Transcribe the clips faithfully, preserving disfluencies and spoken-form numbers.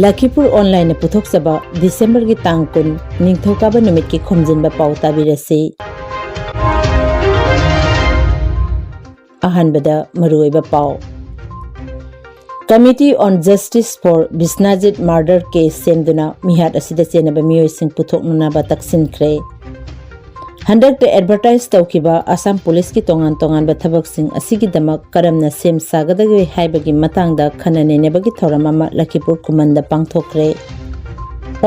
ꯂꯈꯤꯄꯨꯔ ꯑꯣꯟꯂꯥꯏꯟꯅ ꯄꯨꯊꯣꯛꯆꯕ ꯗꯤꯁꯦꯝꯕꯔꯒꯤ ꯇꯥꯡ ꯀꯨꯟ, ꯅꯤꯡꯊꯧꯀꯥꯕ ꯅꯨꯃꯤꯠꯀꯤ ꯈꯣꯝꯖꯤꯟꯕ ꯄꯥꯎ ꯇꯥꯕꯤꯔꯁꯤ꯫ ꯑꯍꯥꯟꯕꯗ ꯃꯔꯨꯑꯣꯏꯕ ꯄꯥꯎ꯫ Committee on Justice for Bisnajit Murder Case ꯁꯦꯝꯗꯨꯅ ꯃꯤꯍꯥꯠ ꯑꯁꯤꯗ ꯆꯦꯟꯅꯕ ꯃꯤꯑꯣꯏꯁꯤꯡ ꯄꯨꯊꯣꯛꯅꯅꯕ ꯇꯛꯁꯤꯟꯈ꯭ꯔꯦ꯫ ꯍꯟꯗꯛꯇ ꯑꯦꯗꯚꯔꯇꯥꯏꯖ ꯇꯧꯈꯤꯕ ꯑꯁꯥꯝ ꯄꯨꯂꯤꯁꯀꯤ ꯇꯣꯉꯥꯟ ꯇꯣꯉꯥꯟꯕ ꯊꯕꯛꯁꯤꯡ ꯑꯁꯤꯒꯤꯗꯃꯛ ꯀꯔꯝꯅ ꯁꯦꯝ ꯁꯥꯒꯗꯒꯦ ꯍꯥꯏꯕꯒꯤ ꯃꯇꯥꯡꯗ ꯈꯟꯅ ꯅꯩꯅꯕꯒꯤ ꯊꯧꯔꯝ ꯑꯃ ꯂꯈꯤꯄꯨꯔ ꯈꯨꯃꯟꯗ ꯄꯥꯡꯊꯣꯛꯈ꯭ꯔꯦ꯫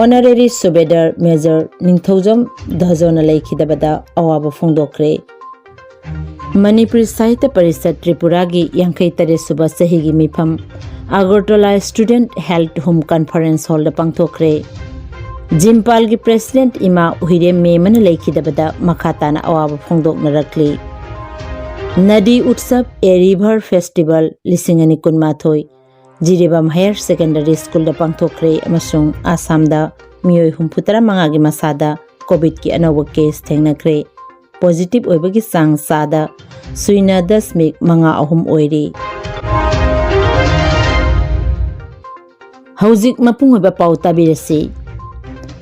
ꯑꯣꯅꯔꯦꯔꯤ ꯁꯨꯕꯦꯗꯥꯔ ꯃꯦꯖꯔ ꯅꯤꯡꯊꯧꯖꯝ ꯙꯖꯣꯅ ꯂꯩꯈꯤꯗꯕꯗ ꯑꯋꯥꯕ ꯐꯣꯡꯗꯣꯛꯈ꯭ꯔꯦ꯫ ꯃꯅꯤꯄꯨꯔꯤ ꯁꯥꯍꯤꯇ꯭ꯌ ꯄꯔꯤꯁꯠ ꯇ꯭ꯔꯤꯄꯨꯔꯥꯒꯤ ꯌꯥꯡꯈꯩ ꯇꯔꯦꯠ ꯁꯨꯕ ꯆꯍꯤꯒꯤ ꯃꯤꯐꯝ Agartala student health home conference ꯍꯣꯜꯗ ꯄꯥꯡꯊꯣꯛꯈ꯭ꯔꯦ꯫ ꯖꯤꯝꯄꯥꯜꯒꯤ ꯄ꯭ꯔꯦꯁꯤꯗꯦꯟꯠ ꯏꯃꯥ ꯎꯍꯤꯔꯦꯝ ꯃꯦꯃꯅ ꯂꯩꯈꯤꯗꯕꯗ ꯃꯈꯥ ꯇꯥꯅ ꯑꯋꯥꯕ ꯐꯣꯡꯗꯣꯛꯅꯔꯛꯂꯤ꯫ ꯅꯗꯤ ꯎꯠꯁꯕ, ꯑꯦ ꯔꯤꯚꯔ ꯐꯦꯁꯇꯤꯚꯦꯜ ꯂꯤꯁꯤꯡ ꯑꯅꯤ ꯀꯨꯟꯃꯥꯊꯣꯏ ꯖꯤꯔꯤꯕꯥꯝ ꯍꯥꯌꯔ ꯁꯦꯀꯦꯟꯗꯔꯤ ꯁ꯭ꯀꯨꯜꯗ ꯄꯥꯡꯊꯣꯛꯈ꯭ꯔꯦ ꯑꯃꯁꯨꯡ ꯑꯁꯥꯝꯗ ꯃꯤꯑꯣꯏ ꯍꯨꯝꯐꯨꯇꯔꯥ ꯃꯉꯥꯒꯤ ꯃꯁꯥꯗ ꯀꯣꯚꯤꯗꯀꯤ ꯑꯅꯧꯕ ꯀꯦꯁ ꯊꯦꯡꯅꯈ꯭ꯔꯦ꯫ ꯄꯣꯖꯤꯇꯤꯚ ꯑꯣꯏꯕꯒꯤ ꯆꯥꯡ ꯆꯥꯗ ꯁꯨꯏꯅ ꯗꯁꯃꯤꯛ ꯃꯉꯥ ꯑꯍꯨꯝ ꯑꯣꯏꯔꯤ꯫ ꯍꯧꯖꯤꯛ ꯃꯄꯨꯡ ꯑꯣꯏꯕ ꯄꯥꯎ ꯇꯥꯕꯤꯔꯁꯤ꯫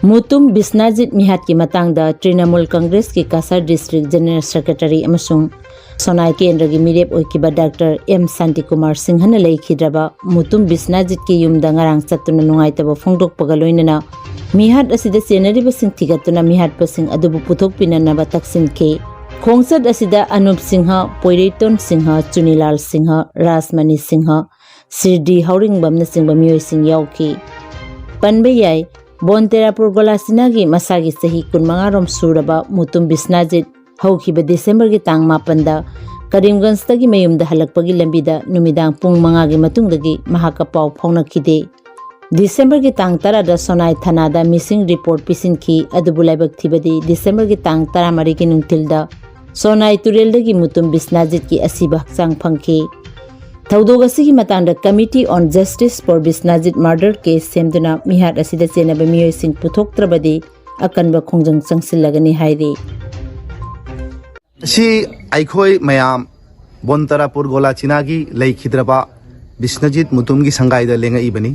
ꯃꯨꯇꯨꯝ ꯕꯤꯁꯅꯥꯖꯤꯠ ꯃꯤꯍꯥꯠꯀꯤ ꯃꯇꯥꯡꯗ ꯇ꯭ꯔꯤꯅꯃꯨꯜ ꯀꯪꯒ꯭ꯔꯦꯁꯀꯤ ꯀꯁꯥꯔ ꯗꯤꯁꯇ꯭ꯔꯤꯛ ꯖꯦꯅꯔꯦꯜ ꯁꯦꯀ꯭ꯔꯦꯇꯔꯤ ꯑꯃꯁꯨꯡ ꯁꯣꯅꯥꯏ ꯀꯦꯟꯗ꯭ꯔꯒꯤ ꯃꯤꯔꯦꯞ ꯑꯣꯏꯈꯤꯕ ꯗꯥꯛꯇꯔ ꯑꯦꯝ ꯁꯥꯟꯇꯤꯀꯨꯃꯥꯔ ꯁꯤꯡꯍꯅ ꯂꯩꯈꯤꯗ꯭ꯔꯕ ꯃꯨꯇꯨꯝ ꯕꯤꯁꯅꯥꯖꯤꯠꯀꯤ ꯌꯨꯝꯗ ꯉꯔꯥꯡ ꯆꯠꯇꯨꯅ ꯅꯨꯡꯉꯥꯏꯇꯕ ꯐꯣꯡꯗꯣꯛꯄꯒ ꯂꯣꯏꯅꯅ ꯃꯤꯍꯥꯠ ꯑꯁꯤꯗ ꯆꯦꯟꯅꯔꯤꯕꯁꯤꯡ ꯊꯤꯒꯠꯇꯨꯅ ꯃꯤꯍꯥꯠꯄꯁꯤꯡ ꯑꯗꯨꯕꯨ ꯄꯨꯊꯣꯛꯄꯤꯅꯅꯕ ꯇꯛꯁꯤꯟꯈꯤ꯫ ꯈꯣꯡꯆꯠ ꯑꯁꯤꯗ ꯑꯅꯨꯞ ꯁꯤꯡꯍ, ꯄꯣꯏꯔꯩꯇꯣꯟ ꯁꯤꯡꯍ, ꯆꯨꯅꯤꯂꯥꯜ ꯁꯤꯡꯍ, ꯔꯥꯖꯃꯅꯤ ꯁꯤꯡꯍ, ꯁꯤꯔꯗꯤ ꯍꯥꯎꯔꯤꯡꯕꯝꯅꯆꯤꯡꯕ ꯃꯤꯑꯣꯏꯁꯤꯡ ꯌꯥꯎꯈꯤ꯫ ꯄꯟꯕ ꯌꯥꯏ, ꯕꯣꯟꯇꯦꯔꯥꯄꯨꯔ ꯒꯣꯂꯥꯆꯤꯅꯥꯒꯤ ꯃꯁꯥꯒꯤ ꯆꯍꯤ ꯀꯨꯟꯃꯉꯥ ꯔꯣꯝ ꯁꯨꯔꯕ ꯃꯨꯇꯨꯝ ꯕꯤꯁꯅꯥꯖꯤꯠ ꯍꯧꯈꯤꯕ ꯗꯤꯁꯦꯝꯕꯔꯒꯤ ꯇꯥꯡ ꯃꯥꯄꯟꯗ ꯀꯔꯤꯝꯒꯟꯖꯇꯒꯤ ꯃꯌꯨꯝꯗ ꯍꯜꯂꯛꯄꯒꯤ ꯂꯝꯕꯤꯗ ꯅꯨꯃꯤꯗꯥꯡ ꯄꯨꯡ ꯃꯉꯥꯒꯤ ꯃꯇꯨꯡꯗꯒꯤ ꯃꯍꯥꯛꯀ ꯄꯥꯎ ꯐꯥꯎꯅꯈꯤꯗꯦ꯫ ꯗꯤꯁꯦꯝꯕꯔꯒꯤ ꯇꯥꯡ ꯇꯔꯥꯗ ꯁꯣꯅꯥꯏ ꯊꯥꯅꯥꯗ ꯃꯤꯁꯤꯡ ꯔꯤꯄꯣꯔꯠ ꯄꯤꯁꯤꯟꯈꯤ꯫ ꯑꯗꯨꯕꯨ ꯂꯥꯏꯕꯛ ꯊꯤꯕꯗꯤ ꯗꯤꯁꯦꯝꯕꯔꯒꯤ ꯇꯥꯡ ꯇꯔꯥꯃꯔꯤꯒꯤ ꯅꯨꯡꯊꯤꯜꯗ ꯁꯣꯅꯥꯏ ꯇꯨꯔꯦꯜꯗꯒꯤ ꯃꯨꯇꯨꯝ ꯕꯤꯁꯅꯥꯖꯤꯠꯀꯤ ꯑꯁꯤꯕ ꯍꯛꯆꯥꯡ ꯐꯪꯈꯤ꯫ ꯊꯧꯗꯣꯛ ꯑꯁꯤꯒꯤ ꯃꯇꯥꯡꯗ Committee on Justice for Bisnajit Murder Case ꯁꯦꯝꯗꯨꯅ ꯃꯤꯍꯥꯠ ꯑꯁꯤꯗ ꯆꯦꯟꯅꯕ ꯃꯤꯑꯣꯏꯁꯤꯡ ꯄꯨꯊꯣꯛꯇ꯭ꯔꯕꯗꯤ ꯑꯀꯟꯕ ꯈꯣꯡꯖꯪ ꯆꯪꯁꯤꯜꯂꯒꯅꯤ ꯍꯥꯏꯔꯤ꯫ ꯁꯤ ꯑꯩꯈꯣꯏ ꯃꯌꯥꯝ ꯕꯣꯟꯇꯔꯥꯄꯨꯔ ꯒꯣꯂꯥꯆꯤꯅꯥꯒꯤ ꯂꯩꯈꯤꯗ꯭ꯔꯕ ꯕꯤꯁꯅꯖꯤꯠ ꯃꯨꯇꯨꯝꯒꯤ ꯁꯪꯒꯥꯏꯗ ꯂꯦꯡꯉꯛꯏꯕꯅꯤ꯫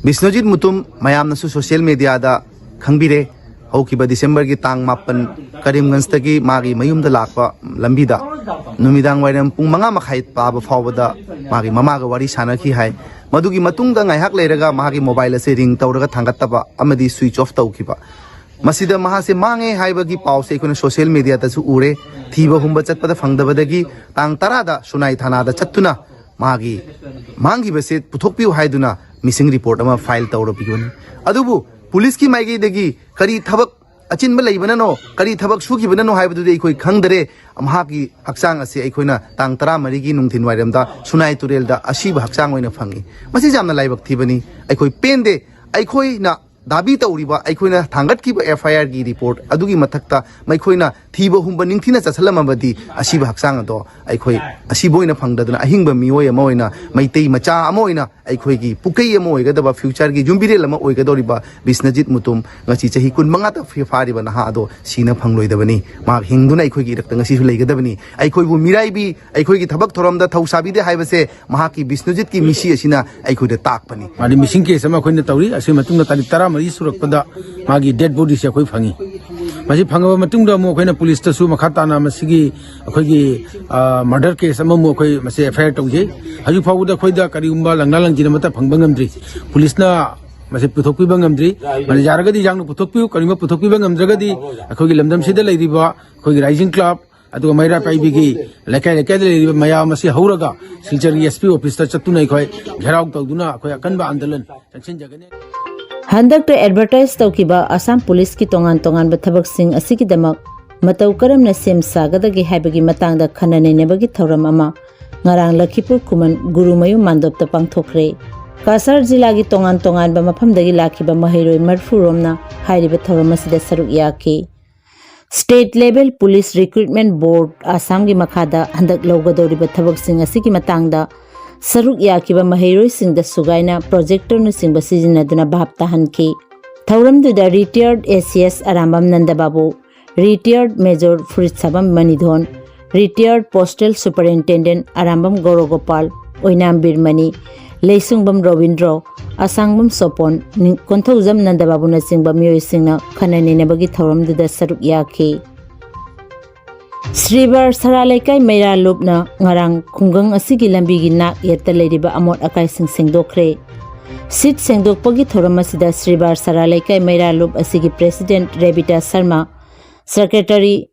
ꯕꯤꯁ꯭ꯅꯨꯖꯤꯠ ꯃꯨꯇꯨꯝ ꯃꯌꯥꯝꯅꯁꯨ ꯁꯣꯁꯤꯌꯦꯜ ꯃꯦꯗꯤꯌꯥꯗ ꯈꯪꯕꯤꯔꯦ꯫ ꯍꯧꯈꯤꯕ ꯗꯤꯁꯦꯝꯕꯔꯒꯤ ꯇꯥꯡ ꯃꯥꯄꯟ ꯀꯔꯤꯝꯒꯟꯖꯇꯒꯤ ꯃꯥꯒꯤ ꯃꯌꯨꯝꯗ ꯂꯥꯛꯄ ꯂꯝꯕꯤꯗ ꯅꯨꯃꯤꯗꯥꯡ ꯋꯥꯏꯔꯝ ꯄꯨꯡ ꯃꯉꯥ ꯃꯈꯥꯏ ꯇꯥꯕ ꯐꯥꯎꯕꯗ ꯃꯥꯒꯤ ꯃꯃꯥꯒ ꯋꯥꯔꯤ ꯁꯥꯟꯅꯈꯤ ꯍꯥꯏ꯫ ꯃꯗꯨꯒꯤ ꯃꯇꯨꯡꯗ ꯉꯥꯏꯍꯥꯛ ꯂꯩꯔꯒ ꯃꯍꯥꯛꯀꯤ ꯃꯣꯕꯥꯏꯜ ꯑꯁꯦ ꯔꯤꯡ ꯇꯧꯔꯒ ꯊꯥꯡꯒꯠꯇꯕ ꯑꯃꯗꯤ ꯁ꯭ꯋꯤꯆ ꯑꯣꯐ ꯇꯧꯈꯤꯕ꯫ ꯃꯁꯤꯗ ꯃꯍꯥꯛꯁꯦ ꯃꯥꯡꯉꯦ ꯍꯥꯏꯕꯒꯤ ꯄꯥꯎꯁꯦ ꯑꯩꯈꯣꯏꯅ ꯁꯣꯁꯤꯌꯦꯜ ꯃꯦꯗꯤꯌꯥꯗꯁꯨ ꯎꯔꯦ꯫ ꯊꯤꯕ ꯍꯨꯝꯕ ꯆꯠꯄꯗ ꯐꯪꯗꯕꯗꯒꯤ ꯇꯥꯡ ꯇꯔꯥꯗ ꯁꯨꯅꯥꯏ ꯊꯥꯅꯥꯗ ꯆꯠꯇꯨꯅ ꯃꯥꯒꯤ ꯃꯥꯡꯈꯤꯕꯁꯦ ꯄꯨꯊꯣꯛꯄꯤꯌꯨ ꯍꯥꯏꯗꯨꯅ ꯃꯤꯁꯤꯡ ꯔꯤꯄꯣꯔꯠ ꯑꯃ ꯐꯥꯏꯜ ꯇꯧꯔꯕꯤꯕꯅꯤ꯫ ꯑꯗꯨꯕꯨ ꯄꯨꯂꯤꯁꯀꯤ ꯃꯥꯏꯀꯩꯗꯒꯤ ꯀꯔꯤ ꯊꯕꯛ ꯑꯆꯤꯟꯕ ꯂꯩꯕꯅꯅꯣ, ꯀꯔꯤ ꯊꯕꯛ ꯁꯨꯈꯤꯕꯅꯅꯣ ꯍꯥꯏꯕꯗꯨꯗꯤ ꯑꯩꯈꯣꯏ ꯈꯪꯗꯔꯦ꯫ ꯃꯍꯥꯛꯀꯤ ꯍꯛꯆꯥꯡ ꯑꯁꯤ ꯑꯩꯈꯣꯏꯅ ꯇꯥꯡ ꯇꯔꯥꯃꯔꯤꯒꯤ ꯅꯨꯡꯊꯤꯜ ꯋꯥꯏꯔꯝꯗ ꯁꯨꯅꯥꯏ ꯇꯨꯔꯦꯜꯗ ꯑꯁꯤꯕ ꯍꯛꯆꯥꯡ ꯑꯣꯏꯅ ꯐꯪꯉꯤ꯫ ꯃꯁꯤ ꯌꯥꯝꯅ ꯂꯥꯏꯕꯛ ꯊꯤꯕꯅꯤ꯫ ꯑꯩꯈꯣꯏ ꯄꯦꯟꯗꯦ꯫ ꯑꯩꯈꯣꯏꯅ ꯗꯥꯕꯤ ꯇꯧꯔꯤꯕ, ꯑꯩꯈꯣꯏꯅ ꯊꯥꯡꯒꯠꯈꯤꯕ ꯑꯦꯐ ꯑꯥꯏ ꯑꯥꯔꯒꯤ ꯔꯤꯄꯣꯔꯠ ꯑꯗꯨꯒꯤ ꯃꯊꯛꯇ ꯃꯈꯣꯏꯅ ꯊꯤꯕ ꯍꯨꯝꯕ ꯅꯤꯡꯊꯤꯅ ꯆꯠꯁꯤꯜꯂꯝꯃꯕꯗꯤ ꯑꯁꯤꯕ ꯍꯛꯆꯥꯡ ꯑꯗꯣ ꯑꯩꯈꯣꯏ ꯑꯁꯤꯕ ꯑꯣꯏꯅ ꯐꯪꯗꯗꯅ ꯑꯍꯤꯡꯕ ꯃꯤꯑꯣꯏ ꯑꯃ ꯑꯣꯏꯅ, ꯃꯩꯇꯩ ꯃꯆꯥ ꯑꯃ ꯑꯣꯏꯅ, ꯑꯩꯈꯣꯏꯒꯤ ꯄꯨꯀꯩ ꯑꯃ ꯑꯣꯏꯒꯗꯕ, ꯐ꯭ꯌꯨꯆꯔꯒꯤ ꯌꯨꯝꯕꯤꯔꯦꯜ ꯑꯃ ꯑꯣꯏꯒꯗꯧꯔꯤꯕ ꯕꯤꯁ꯭ꯅꯖꯤꯠ ꯃꯨꯇꯨꯝ, ꯉꯁꯤ ꯆꯍꯤ ꯀꯨꯟꯃꯉꯥꯗ ꯐꯤ-, ꯐꯥꯔꯤꯕ ꯅꯍꯥ ꯑꯗꯣ ꯁꯤꯅ ꯐꯪꯂꯣꯏꯗꯕꯅꯤ꯫ ꯃꯍꯥꯛ ꯍꯤꯡꯗꯨꯅ ꯑꯩꯈꯣꯏꯒꯤ ꯏꯔꯛꯇ ꯉꯁꯤꯁꯨ ꯂꯩꯒꯗꯕꯅꯤ꯫ ꯑꯩꯈꯣꯏꯕꯨ ꯃꯤꯔꯥꯏꯕꯤ, ꯑꯩꯈꯣꯏꯒꯤ ꯊꯕꯛ ꯊꯧꯔꯝꯗ ꯊꯧ ꯁꯥꯕꯤꯗꯦ ꯍꯥꯏꯕꯁꯦ ꯃꯍꯥꯛꯀꯤ ꯕꯤꯁ꯭ꯅꯨꯖꯤꯠꯀꯤ ꯃꯤꯁꯤ ꯑꯁꯤꯅ ꯑꯩꯈꯣꯏꯗ ꯇꯥꯛꯄꯅꯤ꯫ ꯃꯥꯗꯤ ꯃꯤꯁꯤꯡ ꯀꯦꯁ ꯑꯃ ꯑꯩꯈꯣꯏꯅ ꯇꯧꯔꯤ꯫ ꯑꯁꯤꯒꯤ ꯃꯇꯨꯡꯗ ꯇꯥꯔꯤꯛ ꯇꯔꯥꯃꯔꯤ ꯁꯨꯔꯛꯄꯗ ꯃꯥꯒꯤ ꯗꯦꯗ ꯕꯣꯗꯤꯁꯦ ꯑꯩꯈꯣꯏ ꯐꯪꯉꯤ꯫ ꯃꯁꯤ ꯐꯪꯉꯕ ꯃꯇꯨꯡꯗ ꯑꯃꯨꯛ ꯑꯩꯈꯣꯏꯅ ꯄꯨꯂꯤꯁꯇꯁꯨ ꯃꯈꯥ ꯇꯥꯅ ꯃꯁꯤꯒꯤ ꯑꯩꯈꯣꯏꯒꯤ, ꯑ, ꯃꯔꯗꯔ ꯀꯦꯁ ꯑꯃꯃꯨꯛ ꯑꯩꯈꯣꯏ ꯃꯁꯤ ꯑꯦꯐ ꯑꯥꯏ ꯑꯥꯔ ꯇꯧꯖꯩ꯫ ꯍꯧꯖꯤꯛ ꯐꯥꯎꯕꯗ ꯑꯩꯈꯣꯏꯗ ꯀꯔꯤꯒꯨꯝꯕ ꯂꯪꯅꯥ ꯂꯪꯖꯤꯟ ꯑꯃꯠꯇ ꯐꯪꯕ ꯉꯝꯗ꯭ꯔꯤ꯫ ꯄꯨꯂꯤꯁꯅ ꯃꯁꯤ ꯄꯨꯊꯣꯛꯄꯤꯕ ꯉꯝꯗ꯭ꯔꯤ꯫ ꯃꯗꯨ ꯌꯥꯔꯒꯗꯤ ꯌꯥꯡꯅ ꯄꯨꯊꯣꯛꯄꯤꯌꯨ꯫ ꯀꯔꯤꯒꯨꯝꯕ ꯄꯨꯊꯣꯛꯄꯤꯕ ꯉꯝꯗ꯭ꯔꯒꯗꯤ ꯑꯩꯈꯣꯏꯒꯤ ꯂꯝꯗꯝꯁꯤꯗ ꯂꯩꯔꯤꯕ ꯑꯩꯈꯣꯏꯒꯤ ꯔꯥꯏꯖꯤꯡ ꯀ꯭ꯂꯕ, ꯑꯗꯨꯒ ꯃꯩꯔꯥ ꯄꯥꯏꯕꯤꯒꯤ ꯂꯩꯀꯥꯏ ꯂꯩꯀꯥꯏꯗ ꯂꯩꯔꯤꯕ ꯃꯌꯥꯝ ꯑꯁꯤ ꯍꯧꯔꯒ ꯁꯤꯜꯆꯔꯒꯤ ꯑꯦꯁ ꯄꯤ ꯑꯣꯐꯤꯁꯇ ꯆꯠꯇꯨꯅ ꯑꯩꯈꯣꯏ ꯘꯦꯔꯥꯎ ꯇꯧꯗꯨꯅ ꯑꯩꯈꯣꯏ ꯑꯀꯟꯕ ꯑꯥꯟꯗꯣꯂꯟ ꯆꯪꯁꯤꯟꯖꯒꯅꯤ꯫ ꯍꯟꯗꯛꯇ ꯑꯦꯗꯚꯔꯇꯥꯏꯖ ꯇꯧꯈꯤꯕ ꯑꯁꯥꯝ ꯄꯨꯂꯤꯁꯀꯤ ꯇꯣꯉꯥꯟ ꯇꯣꯉꯥꯟꯕ ꯊꯕꯛꯁꯤꯡ ꯑꯁꯤꯒꯤꯗꯃꯛ ꯃꯇꯧ ꯀꯔꯝꯅ ꯁꯦꯝ ꯁꯥꯒꯗꯒꯦ ꯍꯥꯏꯕꯒꯤ ꯃꯇꯥꯡꯗ ꯈꯟꯅ ꯅꯩꯅꯕꯒꯤ ꯊꯧꯔꯝ ꯑꯃ ꯉꯔꯥꯡ ꯂꯈꯤꯄꯨꯔ ꯈꯨꯃꯟ ꯒꯨꯔꯨꯃꯌꯨꯝ ꯃꯥꯟꯗꯣꯞꯇ ꯄꯥꯡꯊꯣꯛꯈ꯭ꯔꯦ꯫ ꯀꯥꯁꯥꯔ ꯖꯤꯂꯥꯒꯤ ꯇꯣꯉꯥꯟ ꯇꯣꯉꯥꯟꯕ ꯃꯐꯝꯗꯒꯤ ꯂꯥꯛꯈꯤꯕ ꯃꯍꯩꯔꯣꯏ ꯃꯔꯤꯐꯨ ꯔꯣꯝꯅ ꯍꯥꯏꯔꯤꯕ ꯊꯧꯔꯝ ꯑꯁꯤꯗ ꯁꯔꯨꯛ ꯌꯥꯈꯤ꯫ ꯁ꯭ꯇꯦꯠ ꯂꯦꯚꯦꯜ ꯄꯨꯂꯤꯁ ꯔꯤꯀ꯭ꯔꯨꯠꯃꯦꯟ ꯕꯣꯔꯗ ꯑꯁꯥꯝꯒꯤ ꯃꯈꯥꯗ ꯍꯟꯗꯛ ꯂꯧꯒꯗꯧꯔꯤꯕ ꯊꯕꯛꯁꯤꯡ ꯑꯁꯤꯒꯤ ꯃꯇꯥꯡꯗ ꯁꯔꯨꯛ ꯌꯥꯈꯤꯕ ꯃꯍꯩꯔꯣꯏꯁꯤꯡꯗ ꯁꯨꯒꯥꯏꯅ ꯄ꯭ꯔꯣꯖꯦꯛꯇꯔꯅꯆꯤꯡꯕ ꯁꯤꯖꯤꯟꯅꯗꯨꯅ ꯚꯥꯞ ꯇꯥꯍꯟꯈꯤ꯫ ꯊꯧꯔꯝꯗꯨꯗ ꯔꯤꯇꯤꯌꯔꯗ ꯑꯦ ꯁꯤ ꯑꯦꯁ ꯑꯔꯥꯝꯕꯝ ꯅꯟꯗꯕꯥꯕꯨ, ꯔꯤꯇꯤꯌꯔꯗ ꯃꯦꯖꯣꯔ ꯐꯨꯔꯤꯠꯁꯥꯕꯝ ꯃꯅꯤꯙꯣꯟ, ꯔꯤꯇꯤꯌꯔꯗ ꯄꯣꯁꯇꯦꯜ ꯁꯨꯄꯔꯤꯟꯇꯦꯟꯗꯦꯟꯠ ꯑꯔꯥꯝꯕꯝ ꯒꯧꯔꯒꯣꯄꯥꯜ, ꯑꯣꯏꯅꯥꯝ ꯕꯤꯔꯃꯅꯤ, ꯂꯩꯁꯨꯡꯕꯝ ꯔꯣꯕꯤꯟꯗ꯭ꯔꯣ, ꯑꯁꯥꯡꯕꯝ ꯁꯣꯄꯣꯟ, ꯅꯤꯡ-, ꯀꯣꯟꯊꯧꯖꯝ ꯅꯟꯗꯕꯥꯕꯨꯅꯆꯤꯡꯕ ꯃꯤꯑꯣꯏꯁꯤꯡꯅ ꯈꯟꯅ ꯅꯩꯅꯕꯒꯤ ꯊꯧꯔꯝꯗꯨꯗ ꯁꯔꯨꯛ ꯌꯥꯈꯤ꯫ ꯁ꯭ꯔꯤꯕꯥꯔ ꯁꯔꯥ ꯂꯩꯀꯥꯏ ꯃꯩꯔꯥ ꯂꯨꯞꯅ ꯉꯔꯥꯡ ꯈꯨꯡꯒꯪ ꯑꯁꯤꯒꯤ ꯂꯝꯕꯤꯒꯤ ꯅꯥꯛ ꯌꯦꯠꯇ ꯂꯩꯔꯤꯕ ꯑꯃꯣꯠ ꯑꯀꯥꯏꯁꯤꯡ ꯁꯦꯡꯗꯣꯛꯈ꯭ꯔꯦ꯫ ꯁꯤꯠ ꯁꯦꯡꯗꯣꯛꯄꯒꯤ ꯊꯧꯔꯝ ꯑꯁꯤꯗ ꯁ꯭ꯔꯤꯕꯥꯔ ꯁꯔꯥ ꯂꯩꯀꯥꯏ ꯃꯩꯔꯥ ꯂꯨꯞ ꯑꯁꯤꯒꯤ ꯄ꯭ꯔꯦꯁꯤꯗꯦꯟꯠ ꯔꯦꯕꯤꯇꯥ ꯁꯔꯃ, ꯁꯦꯀ꯭ꯔꯦꯇꯔꯤ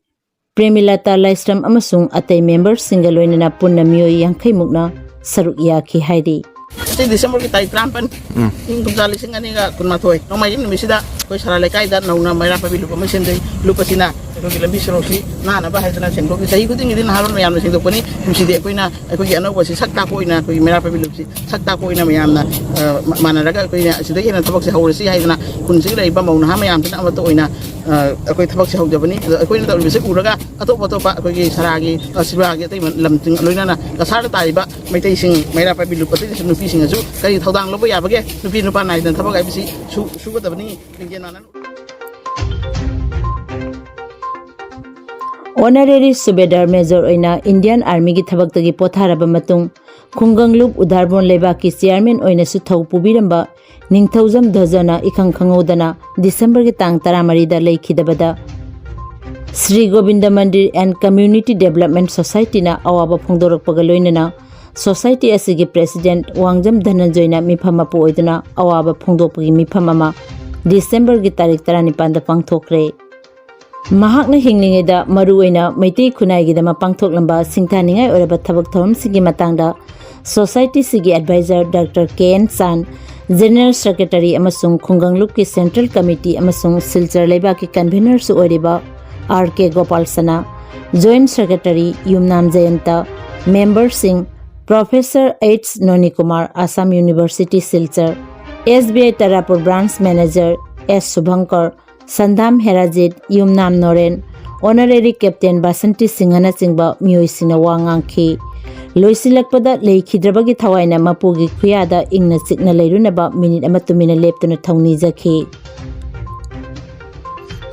ꯄ꯭ꯔꯦꯃꯤꯂꯥꯇꯥ ꯂꯥꯏꯁ꯭ꯔꯝ ꯑꯃꯁꯨꯡ ꯑꯇꯩ ꯃꯦꯝꯕꯔꯁꯤꯡꯒ ꯂꯣꯏꯅꯅ ꯄꯨꯟꯅ ꯃꯤꯑꯣꯏ ꯌꯥꯡꯈꯩ ꯃꯨꯛꯅ ꯁꯔꯨꯛ ꯌꯥꯈꯤ ꯍꯥꯏꯔꯤ꯫ ꯑꯁꯤ ꯗꯤꯁꯦꯝꯕꯔꯒꯤ ꯇꯥꯔꯤꯛ ꯇꯔꯥꯃꯥꯄꯟ, ꯎꯝ꯫ ꯏꯪ ꯀꯨꯝꯖꯥ ꯂꯤꯁꯤꯡ ꯑꯅꯤꯒ ꯀꯨꯟꯃꯥꯊꯣꯏ, ꯅꯣꯡꯃꯥꯏꯖꯤꯡ ꯅꯨꯃꯤꯠꯁꯤꯗ ꯑꯩꯈꯣꯏ ꯁꯔꯥ ꯂꯩꯀꯥꯏꯗ ꯅꯧꯅ ꯃꯩꯔꯥ ꯄꯥꯏꯕꯤ ꯂꯨꯞ ꯑꯃ ꯁꯦꯝꯖꯩ꯫ ꯂꯨꯞ ꯑꯁꯤꯅ ꯑꯩꯈꯣꯏꯒꯤ ꯂꯝꯕꯤ ꯁꯣꯔꯣꯛꯁꯤ ꯅꯥꯟꯅꯕ ꯍꯥꯏꯗꯅ ꯁꯦꯡꯗꯣꯛꯏ꯫ ꯆꯍꯤ ꯈꯨꯗꯤꯡꯒꯤꯗꯤ ꯅꯍꯥꯔꯣꯜ ꯃꯌꯥꯝꯅ ꯁꯦꯡꯗꯣꯛꯄꯅꯤ꯫ ꯀꯨꯝꯁꯤꯗꯤ ꯑꯩꯈꯣꯏꯅ ꯑꯩꯈꯣꯏꯒꯤ ꯑꯅꯧꯕꯁꯤ ꯁꯛ ꯇꯥꯛꯄ ꯑꯣꯏꯅ, ꯑꯩꯈꯣꯏꯒꯤ ꯃꯩꯔꯥ ꯄꯥꯏꯕꯤ ꯂꯨꯞꯁꯤ ꯁꯛ ꯇꯥꯛꯄ ꯑꯣꯏꯅ ꯃꯌꯥꯝꯅ, ꯑ, ꯃꯥ-, ꯃꯥꯟꯅꯔꯒ ꯑꯩꯈꯣꯏꯅ ꯑꯁꯤꯗꯒꯤ ꯍꯦꯟꯅ ꯊꯕꯛꯁꯦ ꯍꯧꯔꯁꯤ ꯍꯥꯏꯗꯅ ꯈꯨꯟꯁꯤꯒꯤ ꯂꯩꯔꯤꯕ ꯃꯧ ꯅꯍꯥ ꯃꯌꯥꯝꯁꯤꯅ ꯑꯃꯠꯇ ꯑꯣꯏꯅ, ꯑ, ꯑꯩꯈꯣꯏ ꯊꯕꯛꯁꯦ ꯍꯧꯖꯕꯅꯤ꯫ ꯑꯗꯣ ꯑꯩꯈꯣꯏꯅ ꯇꯧꯔꯤꯕꯁꯦ ꯎꯔꯒ ꯑꯇꯣꯞ ꯑꯇꯣꯞꯄ ꯑꯩꯈꯣꯏꯒꯤ ꯁꯔꯥꯒꯤ, ꯑ, ꯁꯤꯕꯥꯒꯤ ꯑꯇꯩ ꯂꯝꯁꯤꯡ, ꯂꯣꯏꯅꯅ ꯀꯁꯥꯔꯗ ꯇꯥꯔꯤꯕ ꯃꯩꯇꯩꯁꯤꯡ, ꯃꯩꯔꯥ ꯄꯥꯏꯕꯤ ꯂꯨꯞ, ꯑꯇꯩ ꯅꯨꯄꯤꯁꯤꯡꯅꯁꯨ ꯀꯔꯤ ꯊꯧꯗꯥꯡ ꯂꯧꯕ ꯌꯥꯕꯒꯦ? ꯅꯨꯄꯤ ꯅꯨꯄꯥ ꯅꯥꯏꯗꯅ ꯊꯕꯛ ꯍꯥꯏꯕꯁꯤ ꯁꯨ-, ꯁꯨꯒꯗꯕꯅꯤ꯫ ꯂꯤꯡꯖꯦꯜ ꯃꯥꯟꯅꯅ꯫ ꯑꯣꯅꯔꯦꯔꯤ ꯁꯨꯕꯦꯗꯥꯔ ꯃꯦꯖꯔ ꯑꯣꯏꯅ ꯏꯟꯗꯤꯌꯥꯟ ꯑꯥꯔꯃꯤꯒꯤ ꯊꯕꯛꯇꯒꯤ ꯄꯣꯊꯥꯔꯕ ꯃꯇꯨꯡ, ꯈꯨꯡꯒꯪꯂꯨꯞ ꯎꯗꯥꯔꯕꯣꯟ ꯂꯩꯕꯥꯛꯀꯤ ꯆꯤꯌꯥꯔꯃꯦꯟ ꯑꯣꯏꯅꯁꯨ ꯊꯧ ꯄꯨꯕꯤꯔꯝꯕ ꯅꯤꯡꯊꯧꯖꯝ ꯙꯖꯅ ꯏꯈꯪ ꯈꯪꯍꯧꯗꯅ ꯗꯤꯁꯦꯝꯕꯔꯒꯤ ꯇꯥꯡ ꯇꯔꯥꯃꯔꯤꯗ ꯂꯩꯈꯤꯗꯕꯗ ꯁ꯭ꯔꯤ ꯒꯣꯕꯤꯟꯗ ꯃꯟꯗꯤꯔ ꯑꯦꯟ ꯀꯝꯃ꯭ꯌꯨꯅꯤꯇꯤ ꯗꯦꯕꯂꯞꯃꯦꯟ ꯁꯣꯁꯥꯏꯇꯤꯅ ꯑꯋꯥꯕ ꯐꯣꯡꯗꯣꯔꯛꯄꯒ ꯂꯣꯏꯅꯅ ꯁꯣꯁꯥꯏꯇꯤ ꯑꯁꯤꯒꯤ ꯄ꯭ꯔꯦꯁꯤꯗꯦꯟꯠ ꯋꯥꯡꯖꯝ ꯙꯅꯟꯖꯣꯏꯅ ꯃꯤꯐꯝ ꯃꯄꯨ ꯑꯣꯏꯗꯨꯅ ꯑꯋꯥꯕ ꯐꯣꯡꯗꯣꯛꯄꯒꯤ ꯃꯤꯐꯝ ꯑꯃ ꯗꯤꯁꯦꯝꯕꯔꯒꯤ ꯇꯥꯔꯤꯛ ꯇꯔꯥꯅꯤꯄꯥꯟꯗ ꯄꯥꯡꯊꯣꯛꯈ꯭ꯔꯦ꯫ ꯃꯍꯥꯛꯅ ꯍꯤꯡꯂꯤꯉꯩꯗ ꯃꯔꯨꯑꯣꯏꯅ ꯃꯩꯇꯩ ꯈꯨꯟꯅꯥꯏꯒꯤꯗꯃꯛ ꯄꯥꯡꯊꯣꯛꯂꯝꯕ ꯁꯤꯡꯊꯥꯅꯤꯡꯉꯥꯏ ꯑꯣꯏꯔꯕ ꯊꯕꯛ ꯊꯧꯔꯝꯁꯤꯡꯒꯤ ꯃꯇꯥꯡꯗ ꯁꯣꯁꯥꯏꯇꯤꯁꯤꯒꯤ adviser doctor K N Chan, general secretary ꯑꯃꯁꯨꯡ ꯈꯨꯡꯒꯪꯂꯨꯞꯀꯤ ꯁꯦꯟꯇ꯭ꯔꯦꯜ ꯀꯃꯤꯇꯤ ꯑꯃꯁꯨꯡ ꯁꯤꯜꯆꯔ ꯂꯩꯕꯥꯛꯀꯤ ꯀꯟꯚꯦꯅꯔꯁꯨ ꯑꯣꯏꯔꯤꯕ R K Gopal Sana, joint secretary Yumnam Jayanta, ꯃꯦꯝꯕꯔꯁꯤꯡ professor H Nonikumar, Assam university scholar, S B I Tarapur branch manager S Subhankar, Sandam Herajit, Yumnam Noren, honorary captain Basanti ꯁꯤꯡꯍꯅꯆꯤꯡꯕ ꯃꯤꯑꯣꯏꯁꯤꯡꯅ ꯋꯥ ꯉꯥꯡꯈꯤ꯫ ꯂꯣꯏꯁꯤꯜꯂꯛꯄꯗ ꯂꯩꯈꯤꯗ꯭ꯔꯕꯒꯤ ꯊꯋꯥꯏꯅ ꯃꯄꯨꯒꯤ ꯈꯨꯌꯥꯗ ꯏꯪꯅ ꯆꯤꯛꯅ ꯂꯩꯔꯨꯅꯕ ꯃꯤꯅꯤꯠ ꯑꯃ ꯇꯨꯃꯤꯟꯅ ꯂꯦꯞꯇꯨꯅ ꯊꯧꯅꯤꯖꯈꯤ꯫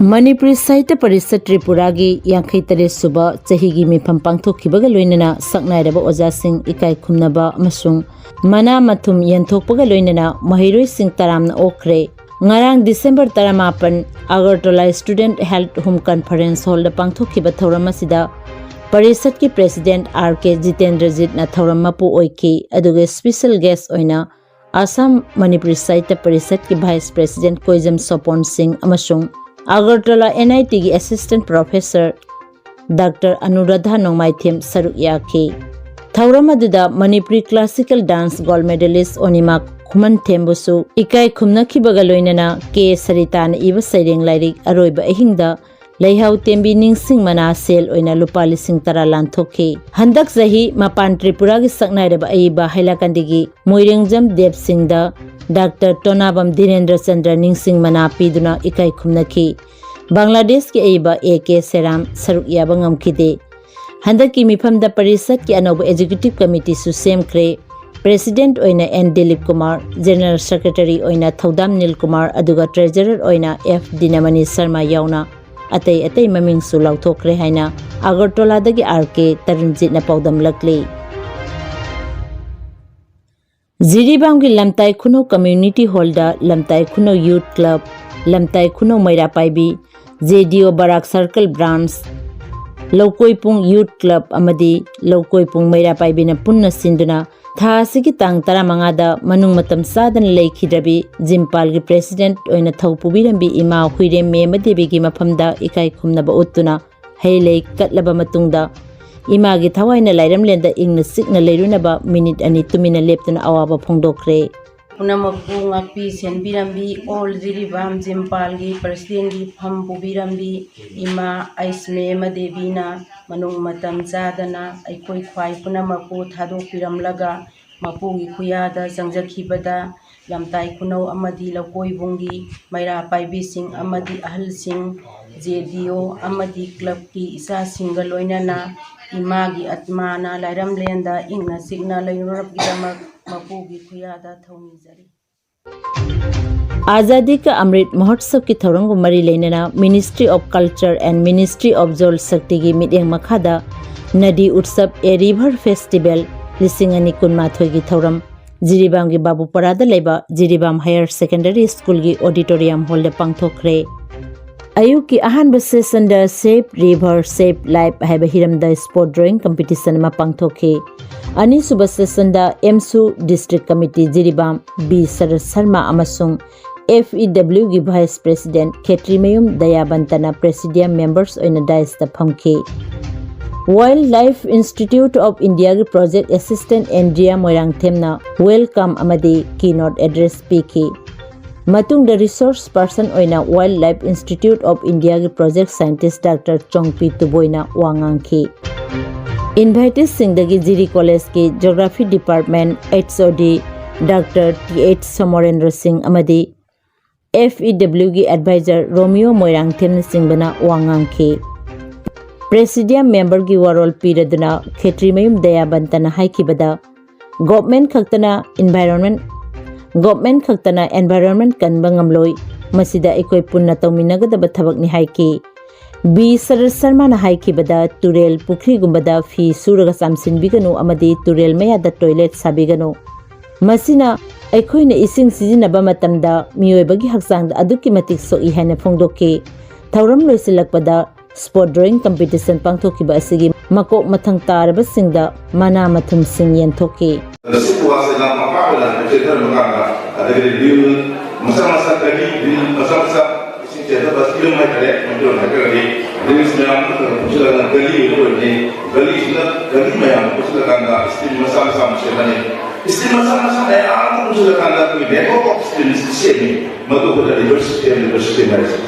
ꯃꯅꯤꯄꯨꯔꯤ ꯁꯥꯍꯤꯇ꯭ꯌ ꯄꯔꯤꯁꯠ ꯇ꯭ꯔꯤꯄꯨꯔꯥꯒꯤ ꯌꯥꯡꯈꯩ ꯇꯔꯦꯠ ꯁꯨꯕ ꯆꯍꯤꯒꯤ ꯃꯤꯐꯝ ꯄꯥꯡꯊꯣꯛꯈꯤꯕꯒ ꯂꯣꯏꯅꯅ ꯁꯛꯅꯥꯏꯔꯕ ꯑꯣꯖꯥꯁꯤꯡ ꯏꯀꯥꯏ ꯈꯨꯝꯅꯕ ꯑꯃꯁꯨꯡ ꯃꯅꯥ ꯃꯊꯨꯝ ꯌꯦꯟꯊꯣꯛꯄꯒ ꯂꯣꯏꯅꯅ ꯃꯍꯩꯔꯣꯏꯁꯤꯡ ꯇꯔꯥꯝꯅ ꯑꯣꯛꯈ꯭ꯔꯦ꯫ ꯉꯔꯥꯡ December ꯇꯔꯥꯃꯥꯄꯟ Agartala Student Health Home Conference Hall ꯗ ꯄꯥꯡꯊꯣꯛꯈꯤꯕ ꯊꯧꯔꯝ ꯑꯁꯤꯗ ꯄꯔꯤꯁꯠꯀꯤ President R K ꯖꯤꯇꯦꯟꯗ꯭ꯔꯖꯤꯠꯅ ꯊꯧꯔꯝ ꯃꯄꯨ ꯑꯣꯏꯈꯤ, ꯑꯗꯨꯒ special guest ꯑꯣꯏꯅ ꯑꯁꯥꯝ ꯃꯅꯤꯄꯨꯔꯤ ꯁꯥꯍꯤꯇ꯭ꯌ ꯄꯔꯤꯁꯠꯀꯤ Vice President ꯀꯣꯏꯖꯝ ꯁꯣꯄꯣꯟ ꯁꯤꯡ ꯑꯃꯁꯨꯡ ꯑꯒꯔꯇꯂꯥ N I T ꯒꯤ Assistant Professor Doctor ꯑꯅꯨꯔꯥꯙꯥ ꯅꯣꯡꯃꯥꯏꯊꯦꯝ ꯁꯔꯨꯛ ꯌꯥꯈꯤ꯫ ꯊꯧꯔꯝ ꯑꯗꯨꯗ Manipuri classical dance gold medalist ꯑꯣꯅꯤꯃꯥ ꯈꯨꯃꯟꯊꯦꯝꯕꯨꯁꯨ ꯏꯀꯥꯏ ꯈꯨꯝꯅꯈꯤꯕꯒ ꯂꯣꯏꯅꯅ ꯀꯦ ꯁꯔꯤꯇꯥꯅ ꯏꯕ ꯁꯩꯔꯦꯡ ꯂꯥꯏꯔꯤꯛ ꯑꯔꯣꯏꯕ ꯑꯍꯤꯡꯗ ꯂꯩꯍꯥꯎ ꯇꯦꯝꯕꯤ ꯅꯤꯡꯁꯤꯡ ꯃꯅꯥ ꯁꯦꯜ ꯑꯣꯏꯅ ꯂꯨꯄꯥ ꯂꯤꯁꯤꯡ ꯇꯔꯥ ꯂꯥꯟꯊꯣꯛꯈꯤ꯫ ꯍꯟꯗꯛ ꯆꯍꯤ ꯃꯄꯥꯟ ꯇ꯭ꯔꯤꯄꯨꯔꯥꯒꯤ ꯁꯛꯅꯥꯏꯔꯕ ꯑꯏꯕ ꯍꯥꯏꯂꯥꯀꯟꯗꯤꯒꯤ ꯃꯣꯏꯔꯦꯡꯖꯝ ꯗꯦꯕ ꯁꯤꯡꯗ ꯗꯥꯛꯇꯔ ꯇꯣꯅꯥꯕꯝ ꯙꯤꯔꯦꯟꯗ꯭ꯔ ꯆꯟꯗ꯭ꯔ ꯅꯤꯡꯁꯤꯡ ꯃꯅꯥ ꯄꯤꯗꯨꯅ ꯏꯀꯥꯏ ꯈꯨꯝꯅꯈꯤ꯫ ꯕꯪꯒ꯭ꯂꯥꯗꯦꯁꯀꯤ ꯑꯏꯕ A K ꯁꯦꯔꯥꯝ ꯁꯔꯨꯛ ꯌꯥꯕ ꯉꯝꯈꯤꯗꯦ꯫ ꯍꯟꯗꯛꯀꯤ ꯃꯤꯐꯝꯗ ꯄꯔꯤꯁꯠꯀꯤ ꯑꯅꯧꯕ Executive Committeeꯁꯨ ꯁꯦꯝꯈ꯭ꯔꯦ꯫ President ꯑꯣꯏꯅ N Dilip Kumar, General Secretary ꯑꯣꯏꯅ ꯊꯧꯗꯥꯝ ꯅꯤꯜ ꯀꯨꯃꯥꯔ, ꯑꯗꯨꯒ Treasurer ꯑꯣꯏꯅ F ꯗꯤꯅꯃꯅꯤ ꯁꯔꯃ ꯌꯥꯎꯅ ꯑꯇꯩ ꯑꯇꯩ ꯃꯃꯤꯡꯁꯨ ꯂꯥꯎꯊꯣꯛꯈ꯭ꯔꯦ ꯍꯥꯏꯅ ꯑꯒꯔꯇꯣꯂꯥꯗꯒꯤ R K ꯇꯔꯨꯟꯖꯤꯠꯅ ꯄꯥꯎꯗꯝꯂꯛꯂꯤ꯫ ꯖꯤꯔꯤꯕꯥꯝꯒꯤ ꯂꯝꯇꯥꯏ ꯈꯨꯅꯧ Community Hall ꯗ ꯂꯝꯇꯥꯏ ꯈꯨꯅꯧ Youth Club, ꯂꯝꯇꯥꯏ ꯈꯨꯅꯧ ꯃꯩꯔꯥ ꯄꯥꯏꯕꯤ, J D O ꯕꯔꯥꯛ Circle Branch, ꯂꯧꯀꯣꯏꯄꯨꯡ Youth Club ꯑꯃꯗꯤ ꯂꯧꯀꯣꯏꯄꯨꯡ ꯃꯩꯔꯥ ꯄꯥꯏꯕꯤꯅ ꯄꯨꯟꯅ ꯁꯤꯟꯗꯨꯅ ꯊꯥ ꯑꯁꯤꯒꯤ ꯇꯥꯡ ꯇꯔꯥꯃꯉꯥꯗ ꯃꯅꯨꯡ ꯃꯇꯝ ꯆꯥꯗꯅ ꯂꯩꯈꯤꯗ꯭ꯔꯕꯤ ꯖꯤꯝꯄꯥꯜꯒꯤ President ꯑꯣꯏꯅ ꯊꯧ ꯄꯨꯕꯤꯔꯝꯕꯤ ꯏꯃꯥ ꯍꯨꯏꯔꯦꯝ ꯃꯦꯃ ꯗꯦꯕꯤꯒꯤ ꯃꯐꯝꯗ ꯏꯀꯥꯏ ꯈꯨꯝꯅꯕ ꯎꯠꯇꯨꯅ ꯍꯩ ꯂꯩ ꯀꯠꯂꯕ ꯃꯇꯨꯡꯗ ꯏꯃꯥꯒꯤ ꯊꯋꯥꯏꯅ ꯂꯥꯏꯔꯝꯂꯦꯟꯗ ꯏꯪꯅ ꯆꯤꯛꯅ ꯂꯩꯔꯨꯅꯕ ꯃꯤꯅꯤꯠ ꯑꯅꯤ ꯇꯨꯃꯤꯟꯅ ꯂꯦꯞꯇꯨꯅ ꯑꯋꯥꯕ ꯐꯣꯡꯗꯣꯛꯈ꯭ꯔꯦ꯫ ꯄꯨꯝꯅꯃꯛꯄꯨ ꯉꯥꯛꯄꯤ ꯁꯦꯟꯕꯤꯔꯝꯕꯤ ꯑꯣꯜ ꯖꯤꯔꯤꯕꯥꯝ ꯖꯤꯝꯄꯥꯜꯒꯤ Presidentꯒꯤ ꯐꯝ ꯄꯨꯕꯤꯔꯝꯕꯤ ꯏꯃꯥ ꯑꯩꯁ ꯃꯦꯃ ꯗꯦꯕꯤꯅ ꯃꯅꯨꯡ ꯃꯇꯝ ꯆꯥꯗꯅ ꯑꯩꯈꯣꯏ ꯈ꯭ꯋꯥꯏ ꯄꯨꯝꯅꯃꯛꯄꯨ ꯊꯥꯗꯣꯛꯄꯤꯔꯝꯂꯒ ꯃꯄꯨꯒꯤ ꯈꯨꯌꯥꯗ ꯆꯪꯖꯈꯤꯕꯗ ꯂꯝꯇꯥꯏ ꯈꯨꯅꯧ ꯑꯃꯗꯤ ꯂꯧꯀꯣꯏꯕꯨꯡꯒꯤ ꯃꯩꯔꯥ ꯄꯥꯏꯕꯤꯁꯤꯡ ꯑꯃꯗꯤ ꯑꯍꯜꯁꯤꯡ, J D O ꯑꯃꯗꯤ clubꯀꯤ ꯏꯆꯥꯁꯤꯡꯒ ꯂꯣꯏꯅꯅ ꯏꯃꯥꯒꯤ ꯑꯠꯃꯥꯅ ꯂꯥꯏꯔꯝꯂꯦꯟꯗ ꯏꯪꯅ ꯆꯤꯛꯅ ꯂꯩꯔꯨꯅꯕꯒꯤꯗꯃꯛ ꯃꯄꯨꯒꯤ ꯈꯨꯌꯥꯗ ꯊꯧꯅꯤꯖꯔꯤ꯫ ꯑꯥꯖꯥꯗꯤ ꯀ ꯑꯃ꯭ꯔꯤꯠ ꯃꯍꯣꯠꯁꯕꯀꯤ ꯊꯧꯔꯝꯒ ꯃꯔꯤ ꯂꯩꯅꯅ Ministry of Culture and Ministry of Jal Shaktiꯒꯤ ꯃꯤꯠꯌꯦꯡ ꯃꯈꯥꯗ ꯅꯗꯤ ꯎꯠꯁꯕ, ꯑꯦ ꯔꯤꯚꯔ ꯐꯦꯁꯇꯤꯚꯦꯜ ꯂꯤꯁꯤꯡ ꯑꯅꯤ ꯀꯨꯟꯃꯥꯊꯣꯏꯒꯤ ꯊꯧꯔꯝ ꯖꯤꯔꯤꯕꯥꯝꯒꯤ ꯕꯥꯕꯨꯄꯔꯥꯗ ꯂꯩꯕ ꯖꯤꯔꯤꯕꯥꯝ ꯍꯥꯌꯔ ꯁꯦꯀꯦꯟꯗꯔꯤ ꯁ꯭ꯀꯨꯜꯒꯤ ꯑꯣꯗꯤꯇꯣꯔꯤꯌꯝ ꯍꯣꯜꯗ ꯄꯥꯡꯊꯣꯛꯈ꯭ꯔꯦ꯫ ꯑꯌꯨꯛꯀꯤ ꯑꯍꯥꯟꯕ ꯁꯦꯁꯟꯗ Save River, Save Life ꯍꯥꯏꯕ ꯍꯤꯔꯝꯗ ꯁ꯭ꯄꯣꯠ ꯗ꯭ꯔꯣꯌꯤꯡ ꯀꯝꯄꯤꯇꯤꯁꯟ ꯑꯃ ꯄꯥꯡꯊꯣꯛꯈꯤ꯫ ꯑꯅꯤꯁꯨꯕ ꯁꯦꯁꯟꯗ ꯑꯦꯝꯁꯨ ꯗꯤꯁꯇ꯭ꯔꯤꯛ ꯀꯃꯤꯇꯤ ꯖꯤꯔꯤꯕꯥꯝ ꯕꯤ ꯁꯔꯠ ꯁꯔꯃ ꯑꯃꯁꯨꯡ ꯑꯦꯐ ꯏ ꯗꯕ꯭ꯂꯤꯎꯒꯤ ꯚꯥꯏꯁ ꯄ꯭ꯔꯦꯁꯤꯗꯦꯟꯠ ꯈꯦꯇ꯭ꯔꯤꯃꯌꯨꯝ ꯗꯌꯥꯕꯟꯇꯅ ꯄ꯭ꯔꯦꯁꯤꯗꯤꯌꯝ ꯃꯦꯝꯕꯔꯁ ꯑꯣꯏꯅ ꯗꯥꯏꯁꯇ ꯐꯝꯈꯤ꯫ Wildlife Institute of Indiaꯒꯤ ꯄ꯭ꯔꯣꯖꯦꯛ ꯑꯦꯁꯤꯁꯇꯦꯟꯠ ꯑꯦꯟꯗ꯭ꯔꯤꯌꯥ ꯃꯣꯏꯔꯥꯡꯊꯦꯝꯅ ꯋꯦꯜꯀꯝ ꯑꯃꯗꯤ ꯀꯤꯅꯣꯠ ꯑꯦꯗ꯭ꯔꯦꯁ ꯄꯤꯈꯤ꯫ ꯃꯇꯨꯡꯗ ꯔꯤꯁꯣꯔꯁ ꯄꯔꯁꯟ ꯑꯣꯏꯅ Wildlife Institute of Indiaꯒꯤ ꯄ꯭ꯔꯣꯖꯦꯛ ꯁꯥꯏꯟꯇꯤꯁꯠ ꯗꯥꯛꯇꯔ ꯆꯣꯡꯄꯤ ꯇꯨꯕꯣꯏꯅ ꯋꯥ ꯉꯥꯡꯈꯤ꯫ ꯏꯟꯚꯥꯏꯇꯤꯁꯁꯤꯡꯗꯒꯤ ꯖꯤꯔꯤ ꯀꯣꯂꯦꯖꯀꯤ geography department H O D doctor T H Somorendra Singh ꯑꯃꯗꯤ ꯑꯦꯐ ꯏ ꯗꯕ꯭ꯂꯤꯎꯒꯤ ꯑꯦꯗꯚꯥꯏꯖꯔ ꯔꯣꯃꯤꯌꯣ ꯃꯣꯏꯔꯥꯡꯊꯦꯝꯅꯆꯤꯡꯕꯅ ꯋꯥ ꯉꯥꯡꯈꯤ꯫ ꯄ꯭ꯔꯦꯁꯤꯗꯤꯌꯝ ꯃꯦꯝꯕꯔꯒꯤ ꯋꯥꯔꯣꯜ ꯄꯤꯔꯗꯨꯅ ꯈꯦꯇ꯭ꯔꯤꯃꯌꯨꯝ ꯗꯌꯥꯕꯟꯇꯅ ꯍꯥꯏꯈꯤꯕꯗ, ꯒꯣꯚꯔꯟꯃꯦꯟꯠ ꯈꯛꯇꯅ ꯏꯟꯚꯥꯏꯔꯣꯟꯃꯦꯟꯠ, ꯒꯣꯚꯔꯟꯃꯦꯟꯠ ꯈꯛꯇꯅ ꯑꯦꯟꯚꯥꯏꯔꯣꯟꯃꯦꯟꯠ ꯀꯟꯕ ꯉꯝꯂꯣꯏ, ꯃꯁꯤꯗ ꯑꯩꯈꯣꯏ ꯄꯨꯟꯅ ꯇꯧꯃꯤꯟꯅꯒꯗꯕ ꯊꯕꯛꯅꯤ ꯍꯥꯏꯈꯤ꯫ ꯕꯤ ꯁꯔꯠ ꯁꯔꯃꯅ ꯍꯥꯏꯈꯤꯕꯗ, ꯇꯨꯔꯦꯜ, ꯄꯨꯈ꯭ꯔꯤꯒꯨꯝꯕꯗ ꯐꯤ ꯁꯨꯔꯒ ꯆꯥꯝꯁꯤꯟꯕꯤꯒꯅꯨ ꯑꯃꯗꯤ ꯇꯨꯔꯦꯜ ꯃꯌꯥꯗ ꯇꯣꯏꯂꯦꯠ ꯁꯥꯕꯤꯒꯅꯨ꯫ ꯃꯁꯤꯅ ꯑꯩꯈꯣꯏꯅ ꯏꯁꯤꯡ ꯁꯤꯖꯤꯟꯅꯕ ꯃꯇꯝꯗ ꯃꯤꯑꯣꯏꯕꯒꯤ ꯍꯛꯆꯥꯡꯗ ꯑꯗꯨꯛꯀꯤ ꯃꯇꯤꯛ ꯁꯣꯛꯏ ꯍꯥꯏꯅ ꯐꯣꯡꯗꯣꯛꯈꯤ꯫ ꯊꯧꯔꯝ ꯂꯣꯏꯁꯤꯜꯂꯛꯄꯗ ꯁ꯭ꯄꯣꯠ ꯗ꯭ꯔꯣꯌꯤꯡ ꯀꯝꯄꯤꯇꯤꯁꯟ ꯄꯥꯡꯊꯣꯛꯈꯤꯕ ꯑꯁꯤꯒꯤ ꯃꯀꯣꯛ ꯃꯊꯪ ꯇꯥꯔꯕꯁꯤꯡꯗ ꯃꯅꯥ ꯃꯊꯨꯝꯁꯤꯡ ꯌꯦꯟꯊꯣꯛꯈꯤ꯫ ꯁꯤꯒꯤ ꯋꯥꯁꯦ ꯂꯝ ꯑꯄꯥꯛꯄꯗ ꯍꯥꯏꯐꯦꯠ ꯆꯦꯟꯊꯔꯝꯕ ꯀꯥꯟꯗ, ꯑꯗꯒꯤꯗꯤ ꯔꯤꯜ ꯃꯆꯥ ꯃꯆꯥ, ꯒꯂꯤ ꯔꯤꯜ ꯃꯆꯥ ꯃꯆꯥ, ꯏꯁꯤꯡ ꯆꯦꯟꯊꯕ ꯐꯤꯂꯝ ꯍꯥꯏꯇꯥꯔꯦ, ꯃꯩꯇꯩꯂꯣꯟ ꯍꯥꯏꯔꯒꯗꯤ ꯔꯤꯜꯁ ꯃꯌꯥꯝ ꯑꯃ ꯄꯨꯟꯁꯤꯜꯂꯒ ꯒꯂꯤ ꯑꯣꯏꯕꯅꯤ꯫ ꯒꯂꯤꯁꯤꯗ ꯒꯂꯤ ꯃꯌꯥꯝ ꯄꯨꯟꯁꯤꯜꯂꯀꯥꯟꯗ ꯁ꯭ꯇ꯭ꯔꯤꯝ ꯃꯆꯥ ꯃꯆꯥ ꯑꯃ ꯁꯦꯝꯃꯅꯤ꯫ ꯁ꯭ꯇ꯭ꯔꯤꯝ ꯃꯆꯥ ꯃꯆꯥ ꯃꯌꯥꯝ ꯑꯃ ꯄꯨꯟꯁꯤꯜꯂꯀꯥꯟꯗ ꯑꯩꯈꯣꯏꯒꯤ network of streams ꯁꯦꯝꯃꯤ꯫ ꯃꯗꯨ ꯑꯩꯈꯣꯏꯅ ꯔꯤꯚꯔ ꯁꯤꯁꯇꯦꯝ, ꯔꯤꯚꯔ ꯁꯤꯁꯇꯦꯝ ꯍꯥꯏꯔꯤꯁꯦ꯫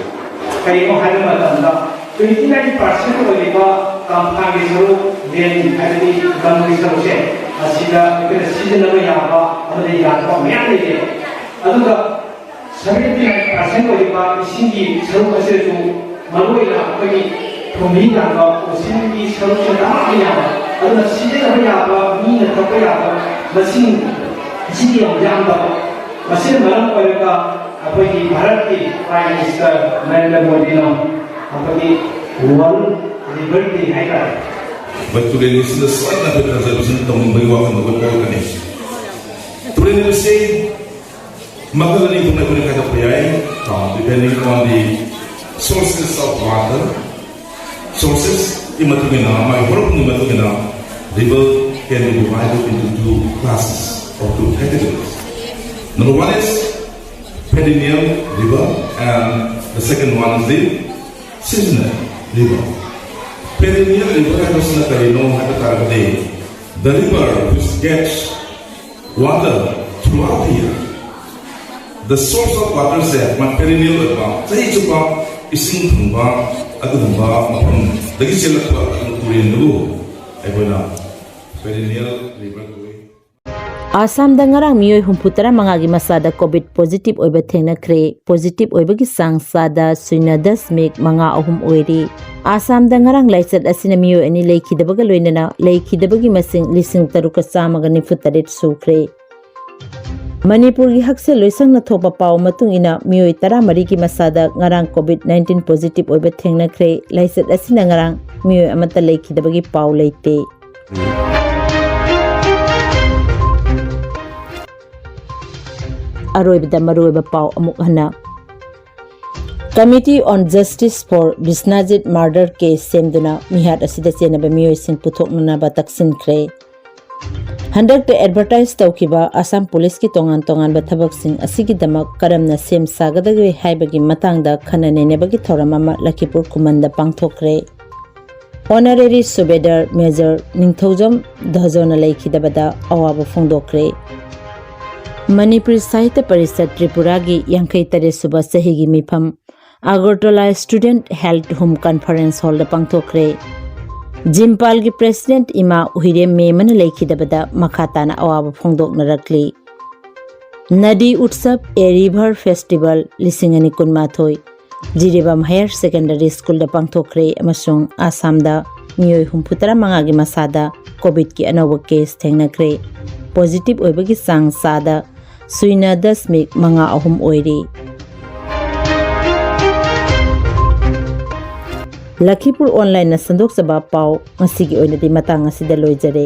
ꯀꯔꯤꯒꯤꯅꯣ ꯍꯥꯏꯕ ꯃꯇꯝꯗ, twenty nine percent ꯑꯣꯏꯔꯤꯕ ꯀꯪꯐꯥꯜꯒꯤ ꯁꯔꯨꯛ, ꯃꯦꯟ ꯍꯥꯏꯕꯗꯤ ꯂꯝꯒꯤ ꯁꯔꯨꯛꯁꯦ, ꯑꯁꯤꯗ ꯑꯩꯈꯣꯏꯅ ꯁꯤꯖꯤꯟꯅꯕ ꯌꯥꯕ ꯑꯃꯗꯤ ꯌꯥꯗꯕ ꯃꯌꯥꯝ ꯂꯩꯔꯦ꯫ ꯑꯗꯨꯒ seventy nine percent ꯑꯣꯏꯔꯤꯕ ꯏꯁꯤꯡꯒꯤ ꯁꯔꯨꯛ ꯑꯁꯤꯗꯁꯨ ꯃꯔꯨꯑꯣꯏꯅ ꯑꯩꯈꯣꯏꯒꯤ ꯐꯨꯝꯕꯤ ꯇꯥꯕ ꯑꯣꯁꯤꯟꯒꯤ ꯁꯔꯨꯛꯁꯤꯅ ꯌꯥꯝꯅ ꯌꯥꯝꯕ, ꯑꯗꯨꯅ ꯁꯤꯖꯤꯟꯅꯕ ꯌꯥꯕ, ꯃꯤꯅ ꯊꯛꯄ ꯌꯥꯕ ꯃꯁꯤꯡ ꯑꯁꯤꯗꯤ ꯌꯥꯝ ꯌꯥꯝꯗꯕ꯫ ꯃꯁꯤꯅ ꯃꯔꯝ ꯑꯣꯏꯔꯒ ꯑꯩꯈꯣꯏꯒꯤ ꯚꯥꯔꯠꯀꯤ Prime Minister ꯅꯔꯦꯟꯗ꯭ꯔ ꯃꯣꯗꯤꯅ ꯑꯩꯈꯣꯏꯒꯤ World River Day ꯍꯥꯏꯇꯥꯔꯦ꯫ ꯃꯣꯏ ꯇꯨꯔꯦꯜ ꯑꯁꯤꯗ ꯁꯣꯏꯗꯅ ꯑꯩꯈꯣꯏ conservation ꯇꯧꯅꯤꯡꯕꯒꯤ ꯋꯥꯈꯜꯗ ꯑꯩꯈꯣꯏ ꯄꯣꯛꯂꯛꯀꯅꯤ꯫ ꯇꯨꯔꯦꯜ ꯑꯁꯤ ꯃꯈꯜ ꯑꯅꯤ ꯊꯣꯛꯅ ꯑꯩꯈꯣꯏꯅ ꯈꯥꯏꯗꯣꯛꯄ ꯌꯥꯏ, depending on the sources of water, sources ꯀꯤ ꯃꯇꯨꯡ ꯏꯟꯅ, ꯃꯥꯒꯤ ꯍꯧꯔꯛꯐꯝꯒꯤ ꯃꯇꯨꯡ ꯏꯟꯅ, river can be divided into two classes or two categories. Number one is perennial river and the second one is the seasonal river. Perennial river ꯍꯥꯏꯕꯁꯤꯅ ꯀꯔꯤꯅꯣ ꯍꯥꯏꯕ ꯇꯥꯔꯒꯗꯤ, the river which gets water throughout the year. The source of water ꯁꯦ ꯃꯥ perennial ꯑꯣꯏꯕ, ꯆꯍꯤ ꯆꯨꯞꯄ ꯏꯁꯤꯡ ꯐꯪꯕ ꯑꯗꯨꯒꯨꯝꯕ ꯃꯐꯝꯗꯒꯤ ꯆꯦꯜꯂꯛꯄ ꯑꯗꯨꯒꯨꯝꯕ ꯇꯨꯔꯦꯜꯗꯨꯕꯨ ꯑꯩꯈꯣꯏꯅ perennial river ꯀꯧꯏ꯫ ꯑꯥꯁꯥꯝꯗ ꯉꯔꯥꯡ ꯃꯤꯑꯣꯏ ꯍꯨꯝꯐꯨ ꯇꯔꯥ ꯃꯉꯥꯒꯤ ꯃꯁꯥꯗ ꯀꯣꯚꯤꯗ ꯄꯣꯖꯤꯇꯤꯚ ꯑꯣꯏꯕ ꯊꯦꯡꯅꯈ꯭ꯔꯦ꯫ ꯄꯣꯖꯤꯇꯤꯚ ꯑꯣꯏꯕꯒꯤ ꯆꯥꯡ ꯆꯥꯗ ꯁꯤꯅꯣ ꯗꯁꯃꯤꯛ ꯃꯉꯥ ꯑꯍꯨꯝ ꯑꯣꯏꯔꯤ꯫ ꯑꯥꯁꯥꯝꯗ ꯉꯔꯥꯡ ꯂꯥꯏꯆꯠ ꯑꯁꯤꯅ ꯃꯤꯑꯣꯏ ꯑꯅꯤ ꯂꯩꯈꯤꯗꯕꯒ ꯂꯣꯏꯅꯅ ꯂꯩꯈꯤꯗꯕꯒꯤ ꯃꯁꯤꯡ ꯂꯤꯁꯤꯡ ꯇꯔꯨꯛꯀ ꯆꯥꯝꯃꯒ ꯅꯤꯐꯨ ꯇꯔꯦꯠ ꯁꯨꯈ꯭ꯔꯦ꯫ ꯃꯅꯤꯄꯨꯔꯒꯤ ꯍꯛꯁꯦꯜ ꯂꯣꯏꯁꯪꯅ ꯊꯣꯛꯄ ꯄꯥꯎ ꯃꯇꯨꯡ ꯏꯟꯅ ꯃꯤꯑꯣꯏ ꯇꯔꯥꯃꯔꯤꯒꯤ ꯃꯁꯥꯗ ꯉꯔꯥꯡ ꯀꯣꯚꯤꯗ ꯅꯥꯏꯟꯇꯤꯟ ꯄꯣꯖꯤꯇꯤꯚ ꯑꯣꯏꯕ ꯊꯦꯡꯅꯈ꯭ꯔꯦ꯫ ꯂꯥꯏꯆꯠ ꯑꯁꯤꯅ ꯉꯔꯥꯡ ꯃꯤꯑꯣꯏ ꯑꯃꯠꯇ ꯂꯩꯈꯤꯗꯕꯒꯤ ꯄꯥꯎ ꯂꯩꯇꯦ꯫ ꯑꯔꯣꯏꯕꯗ ꯃꯔꯨꯑꯣꯏꯕ ꯄꯥꯎ ꯑꯃꯨꯛ ꯍꯟꯅ꯫ Committee on Justice for Bisnajit Murder Case ꯁꯦꯝꯗꯨꯅ ꯃꯤꯍꯥꯠ ꯑꯁꯤꯗ ꯆꯦꯟꯅꯕ ꯃꯤꯑꯣꯏꯁꯤꯡ ꯄꯨꯊꯣꯛꯅꯅꯕ ꯇꯛꯁꯤꯟꯈ꯭ꯔꯦ꯫ ꯍꯟꯗꯛꯇ ꯑꯦꯗꯚꯔꯇꯥꯏꯖ ꯇꯧꯈꯤꯕ ꯑꯁꯥꯝ ꯄꯨꯂꯤꯁꯀꯤ ꯇꯣꯉꯥꯟ ꯇꯣꯉꯥꯟꯕ ꯊꯕꯛꯁꯤꯡ ꯑꯁꯤꯒꯤꯗꯃꯛ ꯀꯔꯝꯅ ꯁꯦꯝ ꯁꯥꯒꯗꯒꯦ ꯍꯥꯏꯕꯒꯤ ꯃꯇꯥꯡꯗ ꯈꯟꯅ ꯅꯩꯅꯕꯒꯤ ꯊꯧꯔꯝ ꯑꯃ ꯂꯈꯤꯄꯨꯔ ꯈꯨꯃꯟꯗ ꯄꯥꯡꯊꯣꯛꯈ꯭ꯔꯦ꯫ Honorary Subedar Major ꯅꯤꯡꯊꯧꯖꯝ ꯙꯖꯣꯅ ꯂꯩꯈꯤꯗꯕꯗ ꯑꯋꯥꯕ ꯐꯣꯡꯗꯣꯛꯈ꯭ꯔꯦ꯫ ꯃꯅꯤꯄꯨꯔꯤ ꯁꯥꯍꯤꯇ꯭ꯌ ꯄꯔꯤꯁꯠ ꯇ꯭ꯔꯤꯄꯨꯔꯥꯒꯤ ꯌꯥꯡꯈꯩ ꯇꯔꯦꯠ ꯁꯨꯕ ꯆꯍꯤꯒꯤ ꯃꯤꯐꯝ Agartala Student Health Home Conference Hall ꯗ ꯄꯥꯡꯊꯣꯛꯈ꯭ꯔꯦ꯫ ꯖꯤꯝꯄꯥꯜꯒꯤ President ꯏꯃꯥ ꯎꯍꯤꯔꯦꯝ ꯃꯦꯃꯅ ꯂꯩꯈꯤꯗꯕꯗ ꯃꯈꯥ ꯇꯥꯅ ꯑꯋꯥꯕ ꯐꯣꯡꯗꯣꯛꯅꯔꯛꯂꯤ꯫ ꯅꯗꯤ ꯎꯠꯁꯕ, A River Festival ꯂꯤꯁꯤꯡ ꯑꯅꯤ ꯀꯨꯟꯃꯥꯊꯣꯏ ꯖꯤꯔꯤꯕꯥꯝ Higher Secondary School ꯗ ꯄꯥꯡꯊꯣꯛꯈ꯭ꯔꯦ ꯑꯃꯁꯨꯡ ꯑꯁꯥꯝꯗ ꯃꯤꯑꯣꯏ ꯍꯨꯝꯐꯨ ꯇꯔꯥ ꯃꯉꯥꯒꯤ ꯃꯁꯥꯗ ꯀꯣꯚꯤꯗꯀꯤ ꯑꯅꯧꯕ ꯀꯦꯁ ꯊꯦꯡꯅꯈ꯭ꯔꯦ꯫ ꯄꯣꯖꯤꯇꯤꯚ ꯑꯣꯏꯕꯒꯤ ꯆꯥꯡ ꯆꯥꯗ ꯁꯨꯏꯅ ꯗꯁꯃꯤꯛ ꯃꯉꯥ ꯑꯍꯨꯝ ꯑꯣꯏꯔꯤ꯫ ꯂꯈꯤꯄꯨꯔ ꯑꯣꯟꯂꯥꯏꯟꯅ ꯁꯟꯗꯣꯛꯆꯕ ꯄꯥꯎ ꯉꯁꯤꯒꯤ ꯑꯣꯏꯅꯗꯤ ꯃꯇꯥꯡ ꯑꯁꯤꯗ ꯂꯣꯏꯖꯔꯦ꯫